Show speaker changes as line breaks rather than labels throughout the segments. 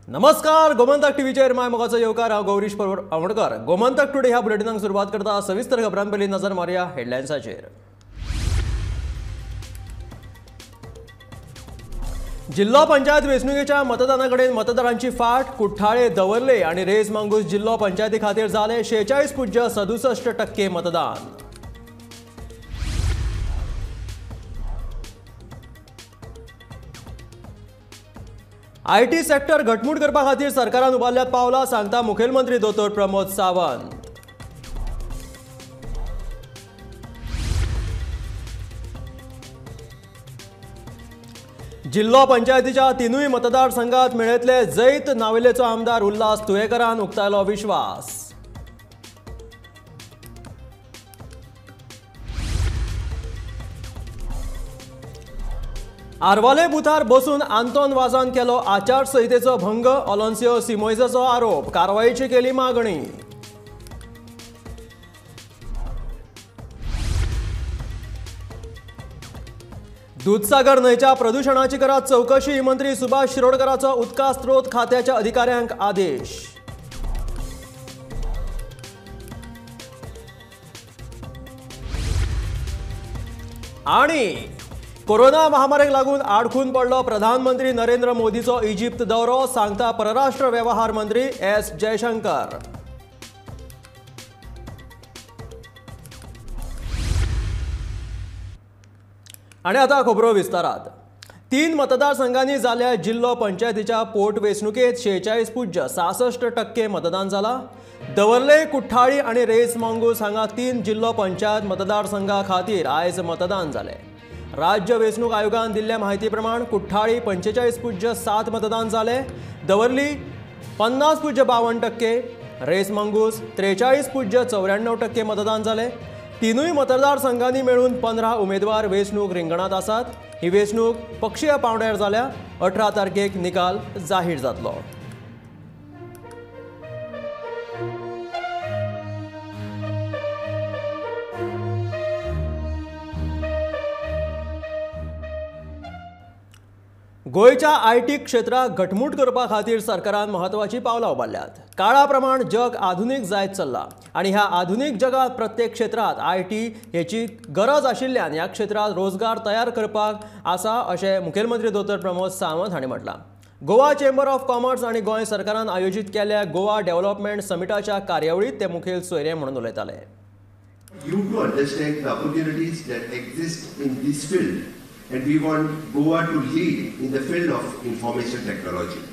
नमस्कार, गोमंतक टीव्हीचेर my मोगाचो येवकार. हांव गौरीश आमोणकर. गोमंतक टुडे ह्या बुलेटिनाक सुरवात करता. सविस्तर खबरां पयलीं नजर मारया हेडलायन्साचेर. जिल्लो पंचायत वेंचणुकेच्या मतदाना कडेन मतदारांची फाट. कुठ्ठाळे, दवर्ले आनी रेस मांगूस जिल्लो पंचायती खातीर जालें 46.67% मतदान. IT sector घटमूट करपा खातीर सरकारान उबारल्यात पावलां, सांगता मुखेलमंत्री दोतोर प्रमोद सावंत. जिल्लो पंचायतीच्या तिनूय मतदारसंघात मेळयतले जैत. नावेलेचो आमदार उल्हास तुयेकरान उक्तायलो विश्वास. आरवाले बुथार बसून आंतोन वाजान केलो आचारसंहितेचो भंग. ऑलोन्सियो सिमोयसाचो आरोप, कारवायेची केली मागणी. दुधसागर न्हंयच्या प्रदुशणाची करात चवकशी. मंत्री सुभाष शिरोडकराचो उदका स्रोत खात्याच्या अधिकाऱ्यांक आदेश. आणि कोरोना महामारीक लागून आडखून पडलो प्रधानमंत्री नरेंद्र मोदीचो इजिप्त दौरो, सांगता परराष्ट्र व्यवहार मंत्री एस जयशंकर. आणि आता खबरो विस्तारात. 3 मतदारसंघांनी जाल्ल्या जिल्लो पंचायतीच्या पोटवेंचणुकेत 46.66% मतदान जाला. दवर्ले, कुठ्ठाळी आनी रेस मांगूस हांगा 3 जिल्लो पंचायत मतदारसंघा खातीर आयज मतदान जालें. राज्य वेंचणूक आयोगान दिल्ल्या माहिती प्रमाण कुठ्ठाळी 45.7 मतदान जालें, दवर्ली 50.52%, रेस मांगूस 43.94% मतदान जालें. तिनूय मतदारसंघांनी मेळून 15 उमेदवार वेंचणूक रिंगणांत आसात. ही वेंचणूक पक्षीय पांवड्यार जाल्या. 18 तारखेक निकाल जाहीर जातलो. गोंयच्या IT क्षेत्राक घटमूट करपा खातीर सरकारान म्हत्वाचीं पावलां उबारल्यात. काळा प्रमाण जग आधुनीक जायत चल्लां आनी ह्या आधुनीक जगांत प्रत्येक क्षेत्रांत IT हेची गरज आशिल्ल्यान ह्या क्षेत्रांत रोजगार तयार करपाक आसा, अशें मुखेलमंत्री दोतोर प्रमोद सावंत हांणी म्हटलां. गोवा चेंबर ऑफ कॉमर्स आनी गोंय सरकारान आयोजीत केल्ल्या गोवा डेव्हलपमेंट समिटाच्या कार्यावळींत ते मुखेल सोयरे म्हणून उलयताले.
You to understand the opportunities that exist in this field, and we want Goa to lead in the field of information technology.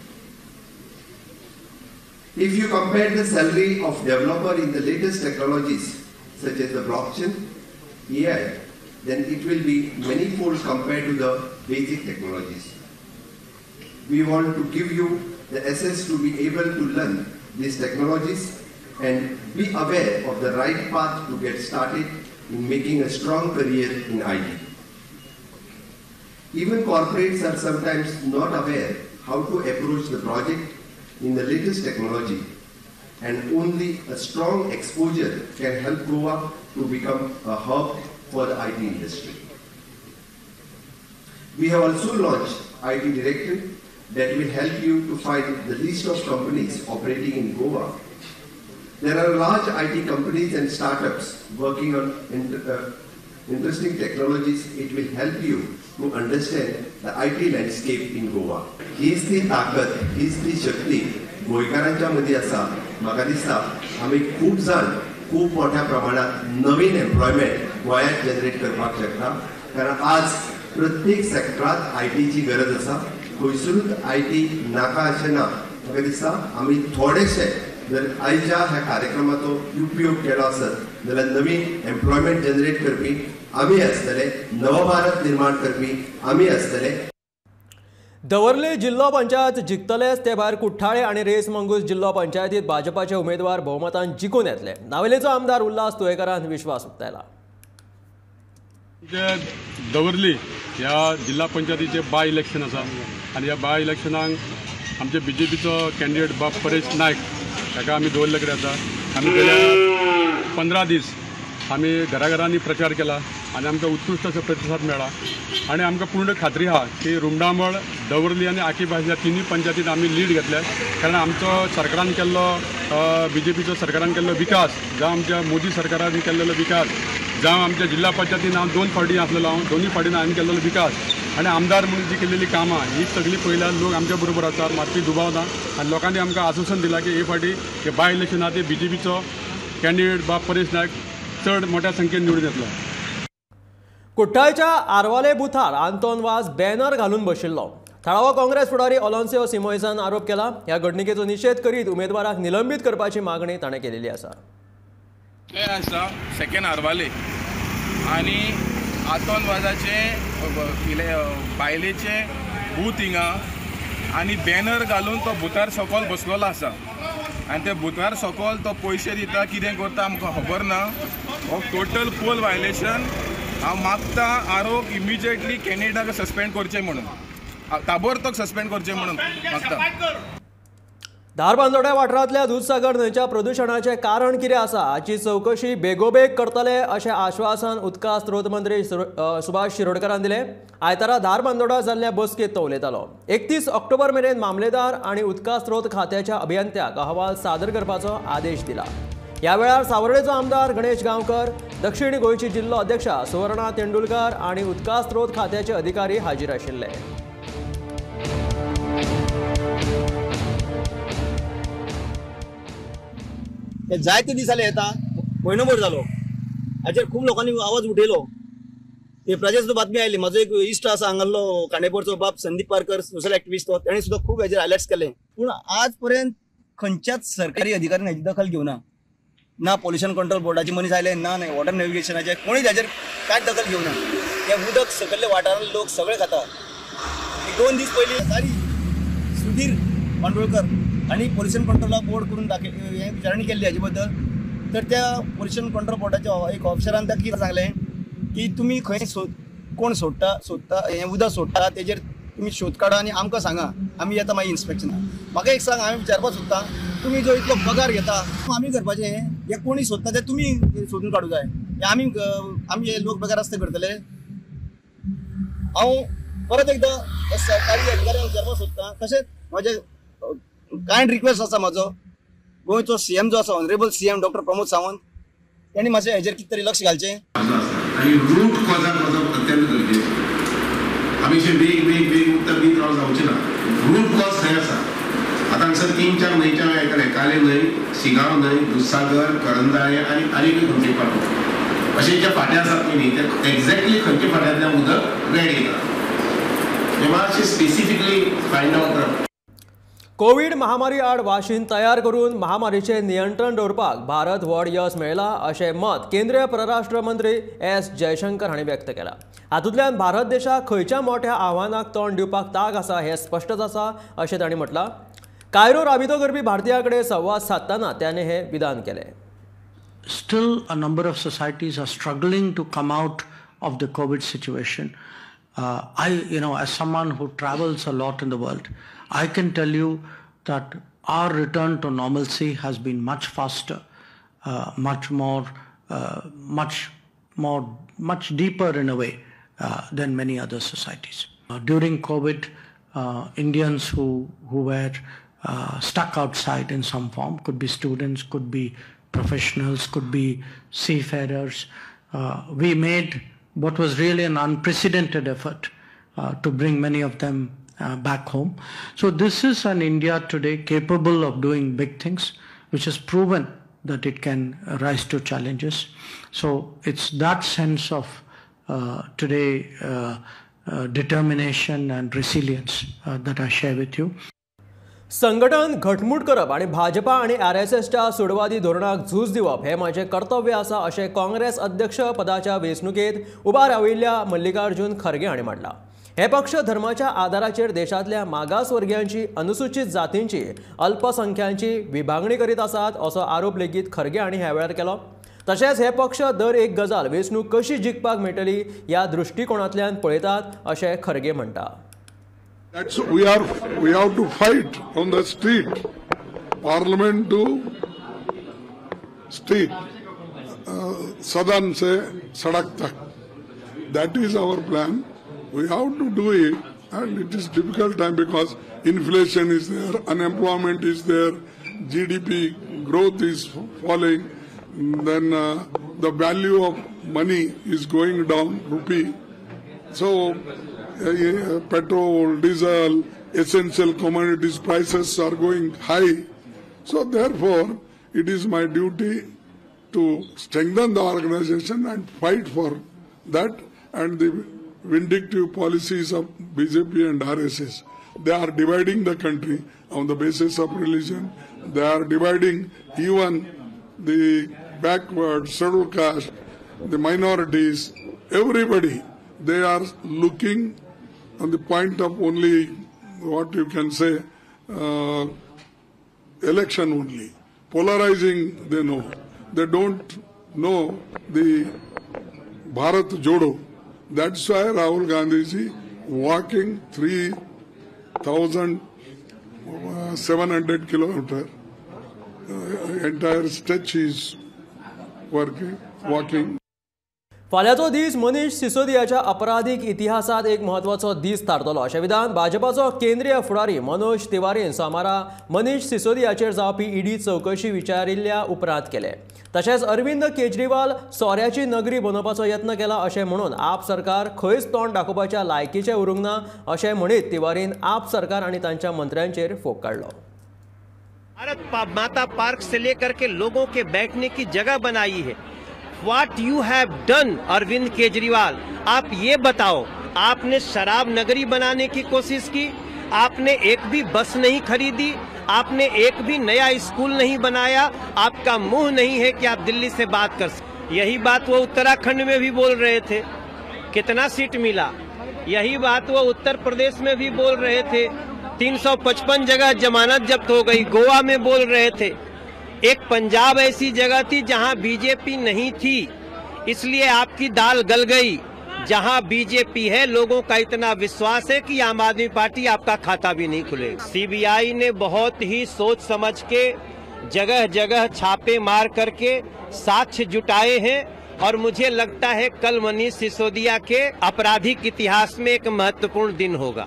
If you compare the salary of developer in the latest technologies such as the blockchain, AI, then it will be manifold compared to the basic technologies. We want to give you the access to be able to learn these technologies and be aware of the right path to get started in making a strong career in IT. Even corporates are sometimes not aware how to approach the project in the latest technology, and only a strong exposure can help Goa to become a hub for the IT industry. We have also launched IT Directory that will help you to find the list of companies operating in Goa. There are large IT companies and startups working on interesting technologies. It will help you to understand the IT landscape in Goa. हीच ती ताकद, हीच ती शक्ती गोंयकारांच्या मदीं आसा. म्हाका दिसता आमी खूब जाण खूब मोठ्या प्रमाणात नवीन एम्प्लॉयमेंट गोंयांत जनरेट करपाक शकता, कारण आज प्रत्येक सेक्टरांत आयटीची गरज आसा. खंयसरूच IT नाका अशें ना. म्हाका दिसता आमी थोडेशे जर आयच्या ह्या कार्यक्रमाचो उपयोग केलो आसत जाल्यार नवीन एम्प्लॉयमेंट जनरेट करपी आमी आसतले, नवभारत निर्माण करपी आमी आसतले.
दवर्ले जिल्लो पंचायत जिखतलेच, ते भायर कुठ्ठाळे आनी रेस मंगूस जिल्लो पंचायतीत भाजपाचे उमेदवार भोवमतान जिखून येतले. नावेलेचो आमदार उल्हास तुयेकरान विश्वास उक्तायला.
दवर्ली ह्या जिल्हा पंचायतीचे बाय इलेक्शन आसा आनी ह्या बाय इलेक्शनाक आमचे बीजेपीचो कॅन्डिडेट बाब परेश नायक ताका आमी दवरले कडेन आसा. आमी गेल्या 15 दीस आमी घराघरांनी प्रचार केला. आनी आमकां उत्कृश्ट असो प्रतिसाद मेळ्ळा आनी आमकां पूर्ण खात्री आहा की रुमडामळ, दवर्ली आनी आकिबाज ह्या तिनूय पंचायतीत आमी लीड घेतले, कारण आमचो सरकारान केल्लो बीजेपीचो सरकारान केल्लो विकास, जावं आमच्या मोदी सरकारान केल्लो विकास, जावं आमच्या जिल्हा पंचायतीन हांव 2 फावटी आसलेलो, हांव दोनूय फावटीन हांवें केल्लो विकास आनी आमदार म्हणून जी केलेली कामां ही सगळीं पळयल्यार लोक आमच्या बरोबर आसा, मातशी दुबाव ना आनी लोकांनी आमकां आश्वासन दिलां की हे फावटी हे बाय इलेक्शन आहा ते बीजेपीचो कॅन्डिडेट बाब परेश नायक चड मोठ्या संख्येन निवडून येतलो.
कुठ्ठाळच्या आरवाले बुथार आंतोन वाज बॅनर घालून बशिल्लो. थळावो काँग्रेस फुडारी ओलोन्सियो सिमोयसान आरोप केला. ह्या घडणुकेचो निशेध करीत उमेदवाराक निलंबीत करपाची मागणी ताणें केलेली आसा.
हे आसा सेकंड आरवाले आनी आंतोन वाजाचे बायलेचे बूथ हिंगा आनी बॅनर घालून तो बुथार सकयल बसलेलो आसा आनी ते बुथार सकयल तो पयशे दिता, कितें करता आमकां खबर ना. हो टोटल पोल वायलेशन. हांव मागता आरोप इमिजिएटली कॅन्डिडेटाक सस्पेंड करचें म्हणून, ताबडतोब सस्पेंड करचें म्हणून मागता.
धारबांदोड्या वाठारांतल्या दुधसागर न्हंयच्या प्रदुशणाचें कारण कितें आसा हाची चवकशी बेगोबेग करतले अशें आश्वासन उदका स्रोत मंत्री सुभाष शिरोडकरान दिलें. आयतारा धारबांदोडा जाल्ल्या बसकेंत तो उलयतालो. 31 ऑक्टोबर मेरेन मामलेदार आनी उदका स्रोत खात्याच्या अभियंत्याक अहवाल सादर करपाचो आदेश दिला. ह्या वेळार सावर्डेचो आमदार गणेश गांवकर, दक्षिण गोंयची जिल्लो अध्यक्षा सुवर्णा तेंडुलकर आनी उदका स्रोत खात्याचे अधिकारी हाजीर आशिल्ले.
जायते दीस जाले येता, म्हयनोभर जालो, हाचेर खूब लोकांनी आवाज उठयलो. पेपराचेर सुद्दां बातमी आयली. म्हाजो एक इश्ट आसा हांगासरलो कांडेपोरचो बाब संदीप पारकर, सोशल एक्टिविस्ट, तो तेणें सुद्दां खूब हेजेर हायलायट्स केले. पूण आज पर्यंत खंयच्याच सरकारी अधिकाऱ्यान हेजी दखल घेवना. ना पोल्युशन कंट्रोल बोर्डाचे मनीस आयले, ना वॉटर नेविगेशनाचे, कोणीच हेजेर कांयच दखल घेवना. हें उदक सकयल्ले वाठारांतले लोक सगळे खाता. 2 दीस पयलीं सारी सुधीर पांडोळकर आनी पोल्युशन कंट्रोला बोर्ड करून दाखय हें विचारणी केल्ली हाजे बद्दल. तर त्या पोल्युशन कंट्रोल बोर्डाच्या एक ऑफिसरान ताका कितें सांगलें की तुमी खंय कोण सोडटा सोदता हें उदक सोडटा तेजेर तुमी शोध काडा आनी आमकां सांगा, आमी येता मागीर इन्स्पेक्शनाक. म्हाका एक सांग, हांवें विचारपाक सोदता, तुमी जो इतलो पगार घेता आमी करपाचें हें कोणी सोदता तें तुमी सोदून काडूं जाय. हें आमी आमी हे लोक बेकार रस्ते करतले. हांव परत एकदां सरकारी अधिकाऱ्यांक विचारपाक सोदता. तशेंच म्हजें कांयड रिक्वेस्ट आसा म्हाजो, गोंयचो सीएम जो आसा honourable CM doctor Pramod Sawant, तेणी मातशें हेजेर कितें तरी लक्ष घालचें.
आनी रूट कॉजाक वचप अत्यंत गरजेचें. आमी अशें बेग बेग बेग उदक दीत राव जावचें ना. रूट कॉज खंय आसा? आतां हांगसर 3-4 न्हंयच्या हांवें आयकलें, काले न्हंय, शिगांव न्हंय, दुधसागर, करंजाळे आनी आनीकूय खंयचे फांटो, अशे जे फांटे आसात न्ही ते एक्झॅक्टली खंयच्या फांट्यांतल्यान उदक रेड येता हें मातशें स्पेसिफिकली फायंड आवट करप.
कोवीड महामारी आड वाशीन तयार करून महामारीचेर नियंत्रण दवरपाक भारत व्हड यश मेळ्ळां अशें मत केंद्रीय परराष्ट्र मंत्री एस जयशंकर हांणी व्यक्त केलां. हातूंतल्यान भारत देशाक खंयच्या मोठ्या आव्हानाक तोंड दिवपाक तांक आसा हें स्पश्टच आसा अशें तांणी म्हटलां. कायरो राबितो करपी भारतीयां कडेन संवाद सादतना ताणें हें विधान केलें.
Still a number of societies are struggling to come out of the COVID situation. I, as someone who travels a lot in the world, I can tell you that our return to normalcy has been much faster, much more, much deeper in a way than many other societies. During COVID, Indians who were stuck outside in some form, could be students, could be professionals, could be seafarers, we made what was really an unprecedented effort to bring many of them back home. So this is an India today capable of doing big things, which has proven that it can rise to challenges. So it's that sense of today determination and resilience that I share with you.
संघटन घटमूट करप आनी भाजपा आनी आरएसएसच्या सुडवादी धोरणाक झूज दिवप हें म्हजें कर्तव्य आसा अशें काँग्रेस अध्यक्ष पदाच्या वेंचणुकेंत उबा राविल्ल्या मल्लिकार्जुन खरगे हांणी म्हणलां. हे पक्ष धर्माच्या आदाराचेर देशांतल्या मागासवर्गीयांची, अनुसूचित जातींची, अल्पसंख्यांची विभागणी करीत आसात असो आरोप लेगीत खरगे हांणी ह्या वेळार केलो. तशेंच हे पक्ष दर एक गजाल वेंचणूक कशी जिखपाक मेळटली ह्या दृश्टिकोणांतल्यान पळयतात अशें खरगे म्हणटा.
That's we have to fight on the street, parliament to street, सदन से सड़क तक. That is our plan. We have to do it, and it is difficult time because inflation is there, unemployment is there, GDP growth is falling, then the value of money is going down, rupee. So petrol, diesel, essential commodities prices are going high. So therefore, it is my duty to strengthen the organization and fight for that and the vindictive policies of BJP and RSS. They are dividing the country on the basis of religion. They are dividing even the backward, scheduled caste, the minorities, everybody. They are looking on the point of only what you can say, election only. Polarizing, they know. They don't know the Bharat Jodo. That's why Rahul Gandhi ji walking 3,700 kilometers, entire stretch is working, walking.
फाल्याचो दीस मनीष सिसोदियाच्या अपराधीक इतिहासात एक महत्वाचो दीस थारतलो अशें विधान भाजपाचो केंद्रीय फुडारी मनोज तिवारीन सोमारा मनीष सिसोदियाचेर जावपी ईडी चवकशी विचारिल्ल्या उपरांत केले. तशेंच अरविंद केजरीवाल सोऱ्याची नगरी बनोवपाचो यत्न केला अशें म्हणून आप सरकार खंयच तोंड दाखोवपाच्या लायकीचें उरूंक ना अशें म्हणीत तिवारीन आप सरकार आनी तांच्या मंत्र्यांचेर फोग काडलो.
भारत माता पार्क से लेकर के लोगों के बैठने की जगह बनाई है. What you have done, Arvind Kejriwal, आप ये बताओ, आपने शराब नगरी बनाने की कोशिश की, आपने एक भी बस नहीं खरीदी, आपने एक भी नया स्कूल नहीं बनाया, आपका मुंह नहीं है कि आप दिल्ली से बात कर सकें. यही बात वो उत्तराखंड में भी बोल रहे थे, कितना सीट मिला. यही बात वो उत्तर प्रदेश में भी बोल रहे थे, 355 जगह जमानत जब्त हो गई. गोवा में बोल रहे थे. एक पंजाब ऐसी जगह थी जहां बीजेपी नहीं थी, इसलिए आपकी दाल गल गई. जहां बीजेपी है, लोगों का इतना विश्वास है कि आम आदमी पार्टी आपका खाता भी नहीं खुलेगा. सीबीआई ने बहुत ही सोच समझ के जगह जगह छापे मार करके साक्ष्य जुटाए हैं और मुझे लगता है कल मनीष सिसोदिया के आपराधिक इतिहास में एक महत्वपूर्ण दिन होगा.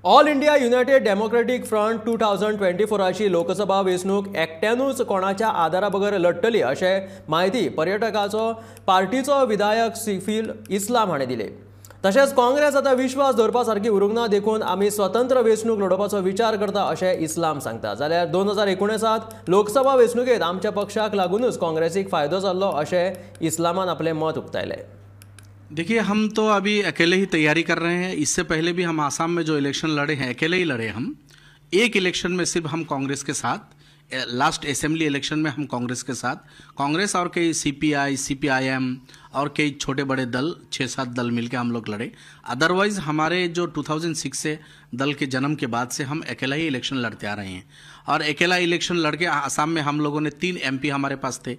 All India United Democratic Front 2024 Lok Sabha वेंचणूक एकट्यानूच कोणाच्या आदारा बगर लढटली अशें म्हायती पर्यटकाचो पार्टीचो विधायक सिफिल इस्लाम हाणें दिली. तशेंच काँग्रेस आतां विश्वास दवरपा सारकी उरूंक ना देखून आमी स्वतंत्र वेंचणूक लढोवपाचो विचार करता अशें इस्लाम सांगता. जाल्यार 2019 लोकसभा वेंचणुकेंत आमच्या पक्षाक लागूनच काँग्रेसीक फायदो जाल्लो अशें इस्लामान आपलें मत उक्तायलें.
देखिए, हम तो अभी अकेले ही तैयारी कर रहे हैं. इससे पहले भी हम आसाम में जो इलेक्शन लड़े हैं अकेले ही लड़े हम. एक इलेक्शन में सिर्फ हम कांग्रेस के साथ, लास्ट असेंबली इलेक्शन में हम कांग्रेस के साथ, कांग्रेस और कई सीपीआई, सीपीआईएम और कई छोटे बड़े दल, 6-7 दल मिलकर हम लोग लड़े. अदरवाइज़ हमारे जो 2006 से दल के जन्म के बाद से हम अकेला ही इलेक्शन लड़ते आ रहे हैं. और अकेला इलेक्शन लड़के आसाम में हम लोगों ने 3 MP हमारे पास थे.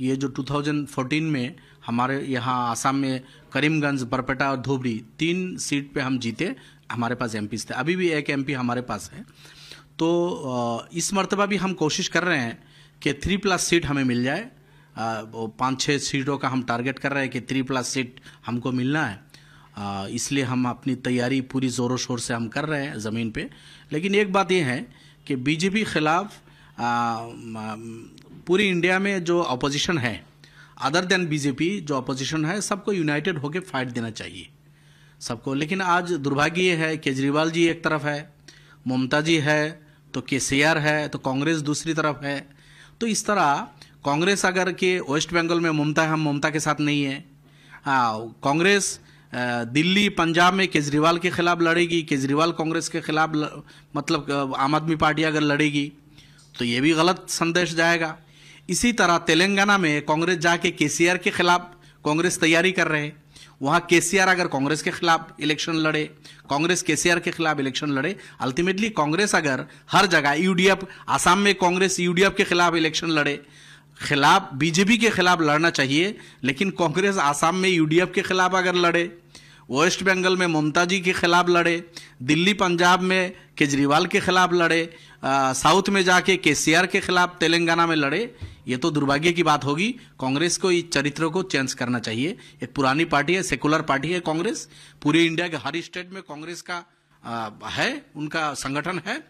ये जो 2014 में हमारे यहाँ आसाम में करीमगंज, बरपेटा और धुबरी 3 सीट पे हम जीते, हमारे पास एमपीज थे. अभी भी एक एमपी हमारे पास है. तो इस मर्तबा भी हम कोशिश कर रहे हैं कि 3+ सीट हमें मिल जाए. 5-6 सीटों का हम टारगेट कर रहे हैं कि 3+ सीट हमको मिलना है. इसलिए हम अपनी तैयारी पूरी ज़ोरों शोर से हम कर रहे हैं ज़मीन पे. लेकिन एक बात ये है कि बीजेपी खिलाफ पूरी इंडिया में जो अपोजिशन है, अदर देन बीजेपी जो अपोजिशन है, सबको यूनाइटेड होके फाइट देना चाहिए सबको. लेकिन आज दुर्भाग्य ये है, केजरीवाल जी एक तरफ है, ममता जी है, तो केसीआर है, तो कांग्रेस दूसरी तरफ है. तो इस तरह कांग्रेस अगर के वेस्ट बंगाल में ममता है, हम ममता के साथ नहीं है. हाँ, कांग्रेस दिल्ली पंजाब में केजरीवाल के खिलाफ लड़ेगी, केजरीवाल कांग्रेस के खिलाफ, मतलब आम आदमी पार्टी अगर लड़ेगी तो ये भी गलत संदेश जाएगा. इसी तरह तेलंगाना में कांग्रेस जाके केसीआर के खिलाफ कांग्रेस तैयारी कर रहे हैं, वहाँ केसीआर अगर कांग्रेस के खिलाफ इलेक्शन लड़े, कांग्रेस केसीआर के खिलाफ इलेक्शन लड़े, अल्टीमेटली कांग्रेस अगर हर जगह यूडीएफ, आसाम में कांग्रेस यूडीएफ के खिलाफ इलेक्शन लड़े, खिलाफ बीजेपी के खिलाफ लड़ना चाहिए, लेकिन कांग्रेस आसाम में यूडीएफ के खिलाफ अगर लड़े, वेस्ट बंगाल में ममता जी के खिलाफ लड़े, दिल्ली पंजाब में केजरीवाल के खिलाफ लड़े, साउथ में जाके केसीआर के खिलाफ तेलंगाना में लड़े, ये तो दुर्भाग्य की बात होगी। कांग्रेस को इस चरित्र को चेंज करना चाहिए। एक पुरानी पार्टी है, सेकुलर पार्टी है कांग्रेस, पूरे इंडिया के हर स्टेट में कांग्रेस का है, उनका संगठन है।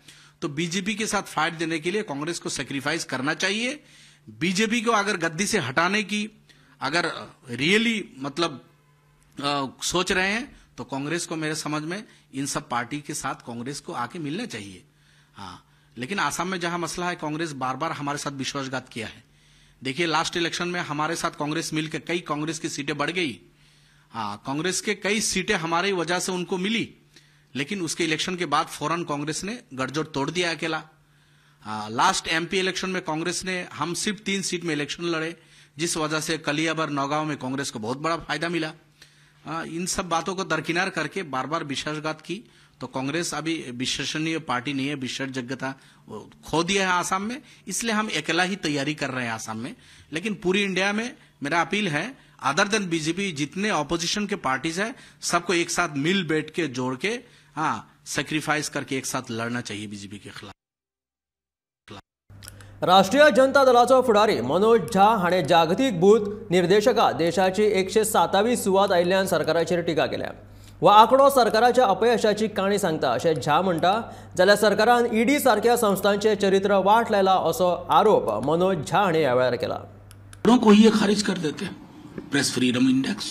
तो बीजेपी के साथ फाइट देने के लिए कांग्रेस को सेक्रीफाइस करना चाहिए। बीजेपी को अगर गद्दी से हटाने की अगर रियली मतलब सोच रहे हैं तो कांग्रेस को मेरे समझ में इन सब पार्टी के साथ कांग्रेस को आके मिलना चाहिए। हाँ, लेकिन आसाम में जहां मसला है, कांग्रेस बार बार हमारे साथ विश्वासघात किया है। देखिए लास्ट इलेक्शन में हमारे साथ कांग्रेस मिलकर कई कांग्रेस की सीटें बढ़ गई। हाँ, कांग्रेस के कई सीटें हमारी वजह से उनको मिली, लेकिन उसके इलेक्शन के बाद फौरन कांग्रेस ने गठजोड़ तोड़ दिया अकेला। लास्ट एमपी इलेक्शन में कांग्रेस ने, हम सिर्फ 3 सीट में इलेक्शन लड़े, जिस वजह से कलियाबर नौगांव में कांग्रेस को बहुत बड़ा फायदा मिला। इन सब बातों को दरकिनार करके बार बार विश्वासघात की, तो कांग्रेस अभी विश्वसनीय पार्टी नहीं है, विश्वासयोग्यता खो दिया है आसाम में। इसलिए हम अकेला ही तैयारी कर रहे हैं आसाम में। लेकिन पूरी इंडिया में मेरा अपील है, अदर देन बीजेपी जितने ऑपोजिशन के पार्टीज है, सबको एक साथ मिल बैठ के जोड़ के, हाँ, सेक्रीफाइस करके एक साथ लड़ना चाहिए बीजेपी के खिलाफ।
राष्ट्रीय जनता दलाचो फुडारी मनोज झा हाणें जागतीक बूथ निर्देशका देशाची 127 सुवात आयिल्ल्यान सरकाराचेर टिका केल्या। हो आंकडो सरकाराच्या अपयशाची काणी सांगता अशें झा म्हणटा, जाल्यार सरकारान ईडी सारक्या संस्थांचें चरित्र वाट लायला असो आरोप मनोज झा हाणें ह्या वेळार केला।
को ही खारिज कर देते हैं। Press freedom index,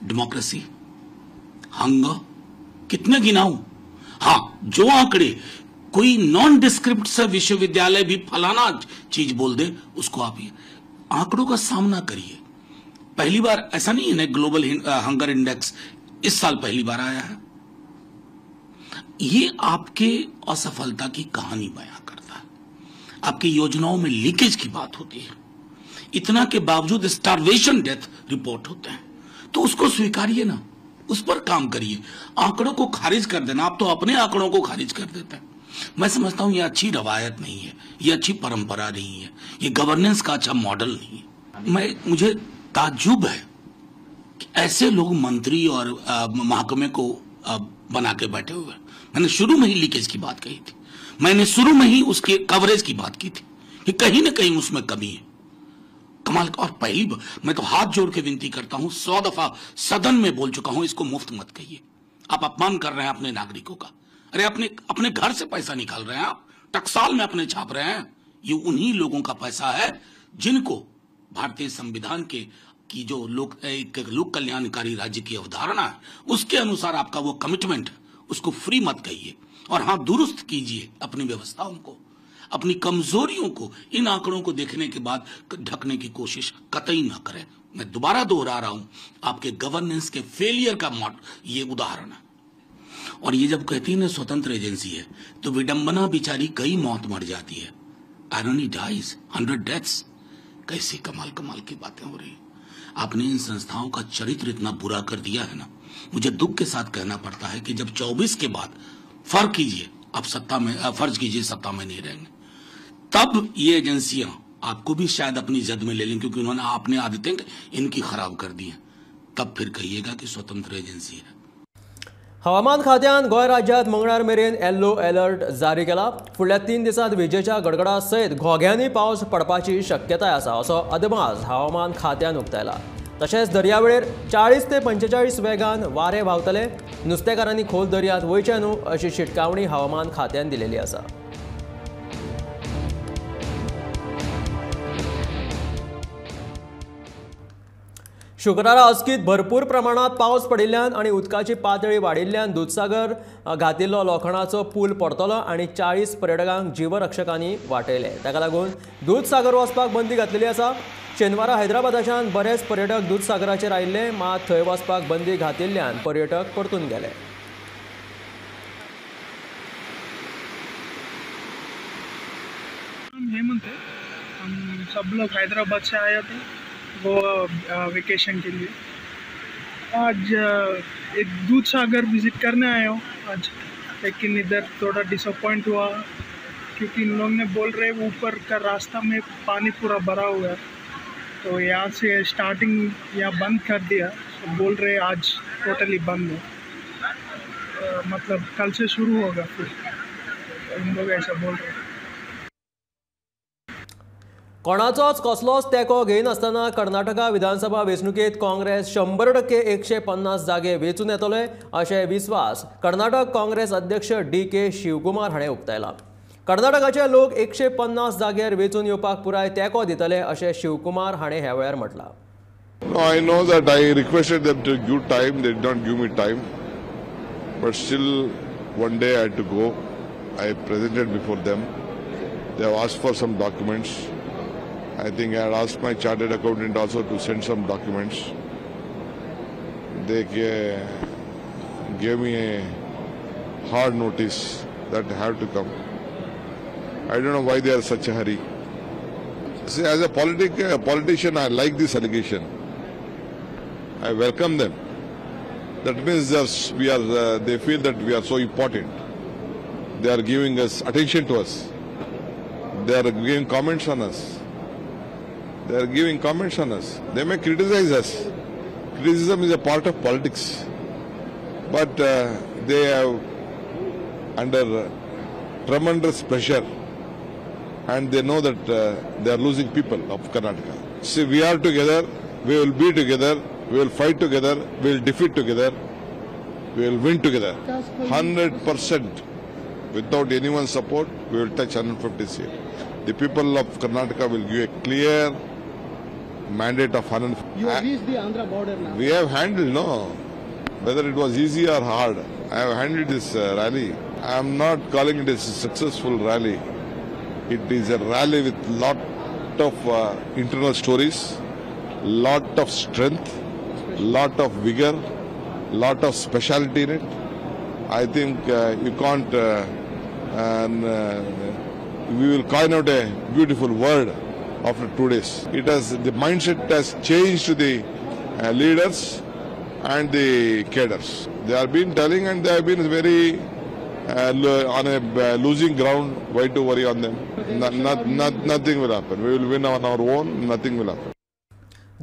democracy, hunger, कितने गिनाऊं। हाँ, जो आंकड़े कोई नॉन डिस्क्रिप्ट सा विश्वविद्यालय भी फलाना चीज बोल दे, उसको आप ये आंकड़ों का सामना करिए। पहली बार ऐसा नहीं है ना, ग्लोबल हंगर इंडेक्स इस साल पहली बार आया है। ये आपके असफलता की कहानी बयां करता है, आपकी योजनाओं में लीकेज की बात होती है, इतना के बावजूद स्टारवेशन डेथ रिपोर्ट होते हैं। तो उसको स्वीकारिए ना, उस पर काम करिए। आंकड़ों को खारिज कर देना, आप तो अपने आंकड़ों को खारिज कर देते हैं। मैं समझता हूं ये अच्छी रवायत नहीं है, ये अच्छी परंपरा नहीं है, ये गवर्नेंस का अच्छा मॉडल नहीं है। मुझे ताज्जुब है कि ऐसे लोग मंत्री और महकमे को बना के बैठे हुए हैं। मैंने शुरू में ही लीकेज की बात कही थी, मैंने शुरू में ही उसके कवरेज की बात की थी कि कहीं ना कहीं उसमें कमी है। कमाल। और पहली मैं तो हाथ जोड़ के विनती करता हूं, 100 दफा सदन में बोल चुका हूं, इसको मुफ्त मत कहिए। आप अपमान कर रहे हैं अपने नागरिकों का। अरे अपने अपने घर से पैसा निकाल रहे हैं आप, टकसाल में अपने छाप रहे हैं। ये उन्हीं लोगों का पैसा है जिनको भारतीय संविधान के की जो लोक कल्याणकारी राज्य की अवधारणा है, उसके अनुसार आपका वो कमिटमेंट, उसको फ्री मत कहिए। और हाँ, दुरुस्त कीजिए अपनी व्यवस्थाओं को, अपनी कमजोरियों को। इन आंकड़ों को देखने के बाद ढकने की कोशिश कतई ना करें। मैं दोबारा दोहरा रहा हूं, आपके गवर्नेंस के फेलियर का ये उदाहरण है। और ये जब कहती है ना स्वतंत्र एजेंसी है, तो विडंबना बिचारी कई मौत मर जाती है। आयरनी डाइज, 100 डेथ्स, कैसी कमाल कमाल की बातें हो रही हैं। आपने इन संस्थाओं का चरित्र इतना बुरा कर दिया है ना, मुझे दुख के साथ कहना पड़ता है कि जब 24 के बाद फर्क कीजिए, आप सत्ता में, फर्ज कीजिए सत्ता में नहीं रहेंगे, तब ये एजेंसियां आपको भी शायद अपनी जद में ले लें, क्योंकि उन्होंने अपने आदतें इनकी खराब कर दी हैं। तब फिर कहिएगा कि स्वतंत्र एजेंसी है।
हवामान खात्यान गोंय राज्यांत मंगळार मेरेन येल्लो अलर्ट जारी केला। फुडल्या 3 दिसांत विजेच्या गडगडा सयत घोग्यांनी पावस पडपाची शक्यताय आसा असो अदमास हवामान खात्यान उक्तायला। तशेंच दर्यावेळेर 40 ते 45 वेगान वारे व्हांवतले। नुस्तेकारांनी खोल दर्यांत वयचें न्हू अशी शिटकावणी हवामान खात्यान दिलेली आसा। शुक्रारा अचकीत भरपूर प्रमाणात पावस पडिल्ल्यान आनी उदकाची पातळी वाडिल्ल्यान दुदसागर घातिल्लो लोखणाचो पूल पडतलो आनी 40 पर्यटकांक जीवरक्षकांनी वाटयले। ताका लागून दुदसागर वचपाक बंदी घातलेली आसा। शेनवारा हैदराबादाच्यान बरेच पर्यटक दुदसागराचेर आयिल्ले, मात थंय वचपाक बंदी घातिल्ल्यान पर्यटक परतून गेले।
हेमंत है, हम सब लोग हैदराबाद से आए थे गोवा वेकेशन के लिए। आज एक दूध सागर विज़िट करने आए हो आज, लेकिन इधर थोड़ा डिसअपॉइंट हुआ क्योंकि इन लोगों ने बोल रहे ऊपर का रास्ता में पानी पूरा भरा हुआ है, तो यहाँ से स्टार्टिंग यहाँ बंद कर दिया। तो बोल रहे आज टोटली बंद है, मतलब कल से शुरू होगा फिर, इन लोग ऐसा बोल रहे हैं।
कोणाचोच कसलोच तेंको घेयनासतना कर्नाटका विधानसभा वेंचणुकेंत काँग्रेस 100% 150 जागे वेंचून येतले अशें विस्वास कर्नाटक काँग्रेस अध्यक्ष डी.के. शिवकुमार हाणें उक्तायला. कर्नाटकाचे लोक 150 जागेर वेंचून येवपाक पुराय तेंको दितले अशें शिवकुमार हाणें ह्या वेळार म्हटलां.
No, I know that I requested them to give time. They did not give me time. But still, one day I had to go. I presented before them. They have asked for some documents. I think I had asked my chartered accountant also to send some documents. They gave me a hard notice that I have to come. I don't know why they are such a hurry. See, as a politician, I like this allegation. I welcome them. That means that they feel that we are so important. They are giving us attention to us. They are giving comments on us. They are giving comments on us. They may criticize us. Criticism is a part of politics. But they have under tremendous pressure, and they know that they are losing people of Karnataka. See, we are together, we will be together, we will fight together, we will defeat together, we will win together. 100% without anyone's support, we will touch 150 seats. The people of Karnataka will give a clear mandate of 150.
You have reached the Andhra border now.
We have handled, no. Whether it was easy or hard, I have handled this rally. I am not calling it a successful rally. It is a rally with lot of internal stories, lot of strength, lot of vigor, lot of speciality in it. I think you can't, we will coin out a beautiful word after 2 days. It has, the mindset has changed to the leaders and the cadres. They have been telling, and they have been very on a losing ground. Why to worry on them? Nothing will happen. We will win on our own. Nothing will happen.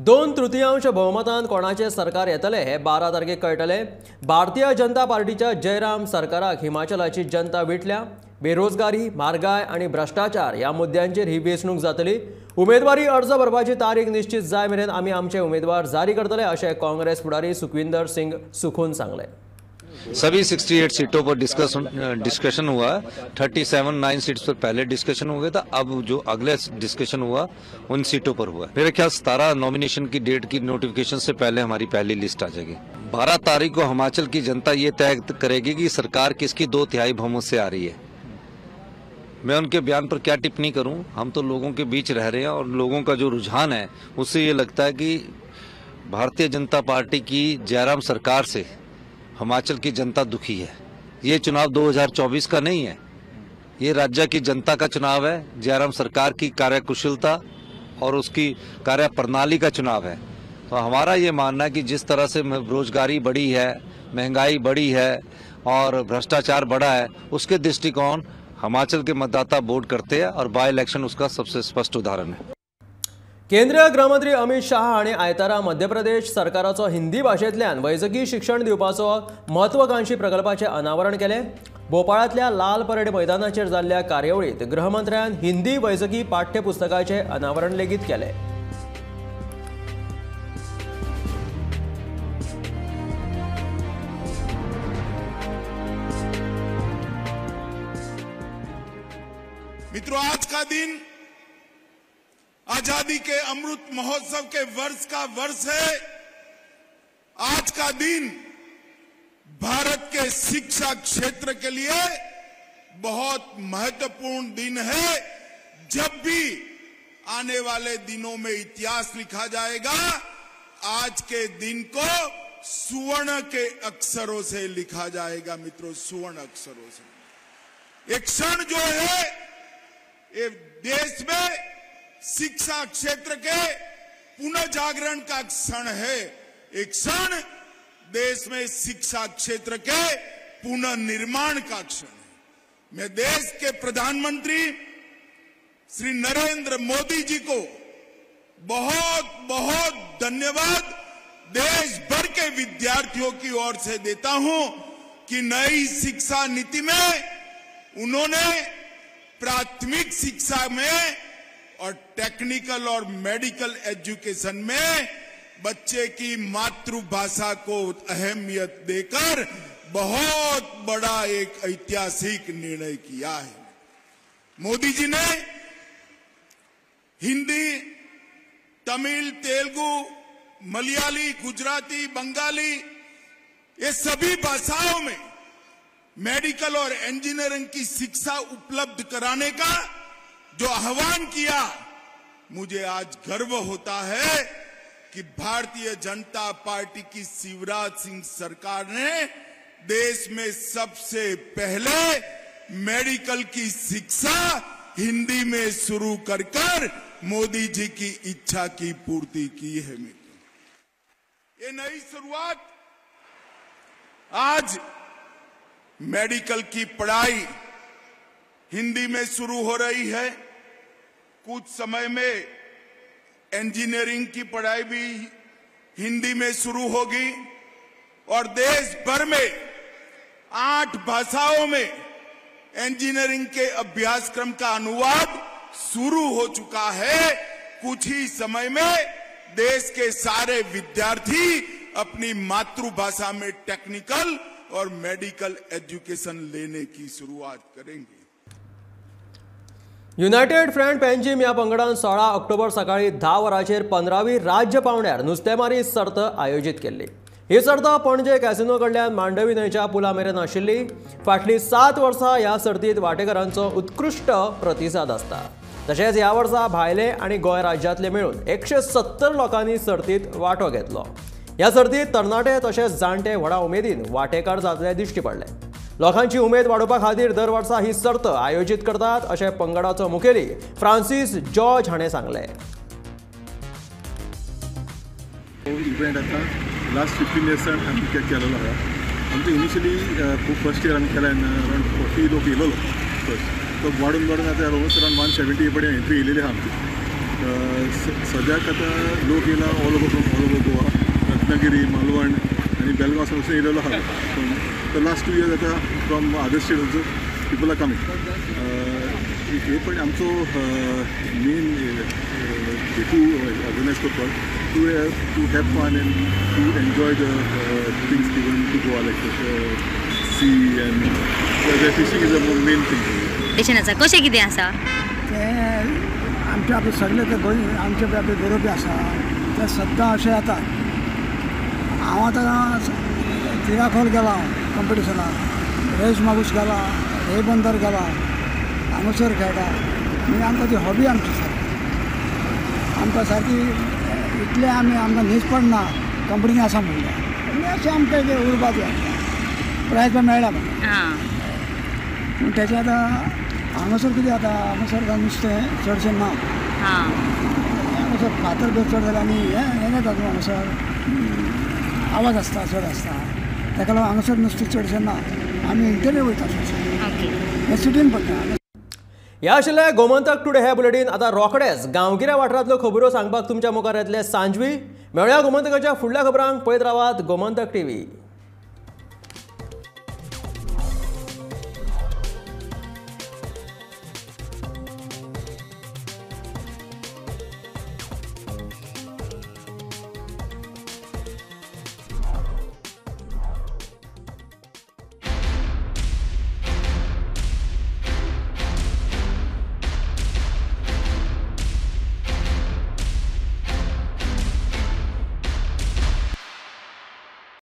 2/3 भोवमतान कोणाचें सरकार येतलें हें 12 तारखेक कळटलें. भारतीय जनता पार्टीच्या जयराम सरकाराक हिमाचलाची जनता विटल्या. बेरोजगारी, म्हारगाय आनी भ्रश्टाचार ह्या मुद्द्यांचेर ही वेंचणूक जातली. उमेदवारी अर्ज भरपाची तारीख निश्चित जाय मेरेन आमी आमचे उमेदवार जारी करतले अशें काँग्रेस फुडारी सुखविंदर सिंग सुखून सांगलें.
सभी 68 सीटों पर डिस्कशन हुआ. 37-9 सीट्स पर पहले डिस्कशन हो गया था. अब जो अगले डिस्कशन हुआ उन सीटों पर हुआ. मेरे ख्याल 17 नॉमिनेशन की डेट की नोटिफिकेशन से पहले हमारी पहली लिस्ट आ जाएगी. 12 तारीख को हिमाचल की जनता ये तय करेगी कि सरकार किसकी 2/3 बहुमत से आ रही है. मैं उनके बयान पर क्या टिप्पणी करूं? हम तो लोगों के बीच रह रहे हैं और लोगों का जो रुझान है उससे ये लगता है कि भारतीय जनता पार्टी की जयराम सरकार से हिमाचल की जनता दुखी है. ये चुनाव 2024 का नहीं है, ये राज्य की जनता का चुनाव है. जयराम सरकार की कार्यकुशलता और उसकी कार्यप्रणाली का चुनाव है. तो हमारा ये मानना है कि जिस तरह से बेरोजगारी बढ़ी है, महंगाई बढ़ी है और भ्रष्टाचार बढ़ा है, उसके दृष्टिकोण हिमाचल के मतदाता वोट करते हैं और बाय इलेक्शन उसका सबसे स्पष्ट उदाहरण है.
केंद्रीय गृहमंत्री अमित शाह हांणी आयतारा मध्य प्रदेश सरकाराचो हिंदी भाशेंतल्यान वैजकी शिक्षण दिवपाचो म्हत्वाकांक्षी प्रकल्पाचें अनावरण केलें. भोपाळांतल्या लाल परेड मैदानाचेर जाल्ल्या कार्यावळींत गृहमंत्र्यान हिंदी वैजकी पाठ्यपुस्तकाचें अनावरण लेगीत केलें.
मित्रों, आज का दिन आजादी के अमृत महोत्सव के वर्ष का वर्ष है. आज का दिन भारत के शिक्षा क्षेत्र के लिए बहुत महत्वपूर्ण दिन है. जब भी आने वाले दिनों में इतिहास लिखा जाएगा, आज के दिन को सुवर्ण के अक्षरों से लिखा जाएगा. मित्रों, सुवर्ण अक्षरों से। एक क्षण जो है ये देश में शिक्षा क्षेत्र के पुनर्जागरण का क्षण है। एक क्षण देश में शिक्षा क्षेत्र के पुनर्निर्माण का क्षण है। मैं देश के प्रधानमंत्री श्री नरेंद्र मोदी जी को बहुत बहुत धन्यवाद देश भर के विद्यार्थियों की ओर से देता हूं कि नई शिक्षा नीति में उन्होंने प्राथमिक शिक्षा में और टेक्निकल और मेडिकल एजुकेशन में बच्चे की मातृभाषा को अहमियत देकर बहुत बड़ा एक ऐतिहासिक निर्णय किया है। मोदी जी ने हिंदी, तमिल, तेलुगु, मलयाली, गुजराती, बंगाली, ये सभी भाषाओं में मेडिकल और इंजीनियरिंग की शिक्षा उपलब्ध कराने का जो आह्वान किया, मुझे आज गर्व होता है कि भारतीय जनता पार्टी की शिवराज सिंह सरकार ने देश में सबसे पहले मेडिकल की शिक्षा हिंदी में शुरू कर कर मोदी जी की इच्छा की पूर्ति की है। मित्रों, ये नई शुरुआत आज मेडिकल की पढ़ाई हिंदी में शुरू हो रही है। कुछ समय में इंजीनियरिंग की पढ़ाई भी हिंदी में शुरू होगी और देश भर में 8 भाषाओं में इंजीनियरिंग के अभ्यासक्रम का अनुवाद शुरू हो चुका है। कुछ ही समय में देश के सारे विद्यार्थी अपनी मातृभाषा में टेक्निकल और मेडिकल एजुकेशन लेने की शुरुआत करेंगे।
युनायटेड फ्रंट पेंजीम ह्या पंगडान 16 ऑक्टोबर सकाळी 10 वरांचेर 15वी राज्य पावंड्यार नुस्तेमारी सर्त आयोजीत केल्ली। ही सर्त पणजे कॅसिनो कडल्यान मांडवी न्हंयच्या पुला मेरेन आशिल्ली। फाटलीं 7 वर्सां ह्या सर्तींत वांटेकारांचो उत्कृश्ट प्रतिसाद आसता। तशेंच ह्या वर्सा भायले आनी गोंय राज्यांतले मेळून 170 लोकांनी सर्तींत वांटो घेतलो। ह्या सर्तींत तरणाटे तशेंच जाणटे व्हडा उमेदीन वांटेकार जातले दिश्टी पडले। लोकांची उमेद वाडोवपा खातीर दर वर्सा ही सर्त आयोजीत करतात अशें पंगडाचो मुखेली फ्रांसीस जॉर्ज हाणें सांगलें।
इव्हेंट आतां लास्ट 15 इयर्सान आमी केलेलो आसा। आमचो इनिशियली फर्स्ट इयर आमी केला तेन्ना अरावंड 40 लोक येयलेलो फर्स्ट, तो वाडून वाडून आतां ऑलमोस्ट अरावंड 170 पडे एंट्री येयलेली आसा आमची। सद्याक आतां लोक येयला all over from all over Goa, Ratnagiri, Malvan आनी बेलगांव वचून येयलेलो आसा। The last 2 years आतां from other state also people are coming. हे पण आमचो मेन हेतू ऑर्गनायज करपाक to have fun and to enjoy the things given to Goa, like sea and fishing is a main thing.
आसा कशें कितें आसा
तें आमचे आपले सगळे ते गोंय आमचे आपले गोरोबी आसा ते सद्दां अशें जाता। हांव आतां तिराखोल गेला कंपिटिशनाक, रेस मागूस गेला, रेबंदर गेला, हांगासर खेळटा। मागीर आमकां ती हॉबी आमची सारकी, आमकां सारकी इतलें आमी आमकां न्हीद पडना कंपनी आसा म्हणल्यार आनी अशें आमकां तें उरबा ती प्रायज पण मेळ्ळा म्हाका। पूण तेचें आतां हांगासर कितें जाता, हांगासर नुस्तें चडशें ना, हांगासर फातर बी चड जाल्यार आनी हें जाता न्हू, हांगासर आवाज आसता चड आसता, ताका लागून हांगासर नुस्तें चडशें ना, आमी इंटरव्यू वयता चडशें, हें सिटीन पडटा।
ह्या आशिल्लें गोमंतक टुडे हे बुलेटीन। आतां रोखडेच गांवगिऱ्या वाठारांतल्यो खबरो सांगपाक तुमच्या मुखार येतले सांजवी। मेळया गोमंतकाच्या फुडल्या खबरांक, पळयत रावात गोमंतक टीव्ही।